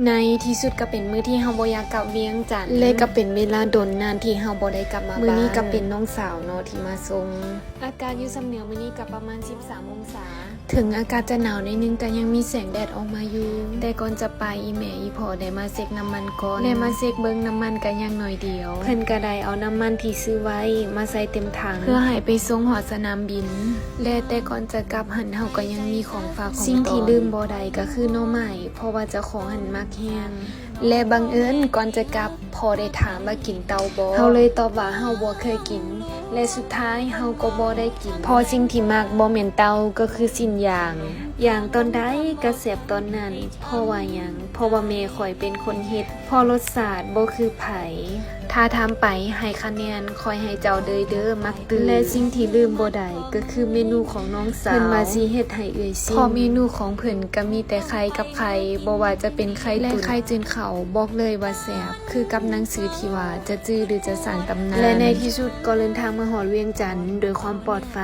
ໃນທີ່ສຸດກໍເປັນມື້ທີ່ເຮົາບໍ່ຢາກກັບວຽງຈັນ ແລະກໍເປັນເວລາດົນນານທີ່ເຮົາບໍ່ໄດ້ກັບມາບ້ານ. ມື້ນີ້ກໍເປັນນ້ອງສາວເນາະທີ່ມາສົ່ງ. ອາກາດຢູ່ຊຳເໜືອມື້ນີ້ກໍປະມານສິບສາມອົງສາ. ເຖິງອາກາດຈະໜາວໜ້ອຍໜຶ່ງ ກໍຍັງມີແສງແດດອອກມາຢູ່. ແຕ່ກ່ອນຈະໄປ ອີ່ແມ່ອີ່ພໍ່ໄດ້ມາເຊັກນ້ຳມັນກ່ອນ ແລະມາເຊັກເບິ່ງນ້ຳມັນກໍຍັງໜ້ອຍດຽວ. ເພິ່ນກໍໄດ້ເອົານ້ຳມັນທີ່ຊື້ໄວ້ມາໃສ່ເຕັມຖັງ ເພື່ອໃຫ້ໄປສົ່ງຮອດສະໜາມບິນ. ແລະແຕ່ກ່ອນຈະກັບຫັ້ນ ເຮົາກໍຍັງມີຂອງຝາກຂອງຕ້ອນ. ສິ່ງທີ່ລືມບໍ່ໄດ້ກໍຄືໜໍ່ໄມ້ ເພາະວ່າເຈົ້າຂອງຫັ້ນມັກແຮງ. ແລະບັງເອີນກ່ອນຈະກັບ ພໍ່ໄດ້ຖາມວ່າກິນເຕົ້າບໍ່? ເຮົາເລີຍຕອບວ່າເຮົາບໍ່ເຄີຍກິນ ແລະສຸດທ້າຍເຮົາກໍບໍ່ໄດ້ກິນ ເພາະສິ່ງທີ່ມັກບໍ່ແມ່ນເຕົ້າ ກໍຄືຊີ້ນຢ່າງ. ຢ່າງຕອນໃດກໍແຊບຕອນນັ້ນ. ເພາະວ່າຫຍັງ? ເພາະວ່າແມ່ຂ້ອຍເປັນຄົນເຮັດ. ເພາະລົດຊາດບໍ່ຄືໃຜ. ຖ້າຖາມໄປ ໃຫ້ຄະແນນ ຂ້ອຍໃຫ້ເຈົ້າເລີຍເດີ ມັກຕື່ມ. ແລະສິ່ງທີ່ລືມບໍ່ໄດ້ກໍຄືເມນູຂອງນ້ອງສາວ ເພິ່ນວ່າຊິເຮັດໃຫ້ເອື້ອຍຊິມ ເພາະເມນູຂອງເພິ່ນກໍມີແຕ່ໄຂ່ກັບໄຂ່ ບໍ່ວ່າຈະເປັນໄຂ່ ແລະ ຕຸ້ນ ໄຂ່ຈືນເຂົ້າ. ບອກເລີຍວ່າແຊບ ຄືກັບໜັງສືທີ່ວ່າຈະຈື່ ຫຼື ຈະສ້າງຕຳນານ. ແລະໃນທີ່ສຸດກໍເດີນທາງມາຮອດວຽງຈັນໂດຍຄວາມປອດໄພ.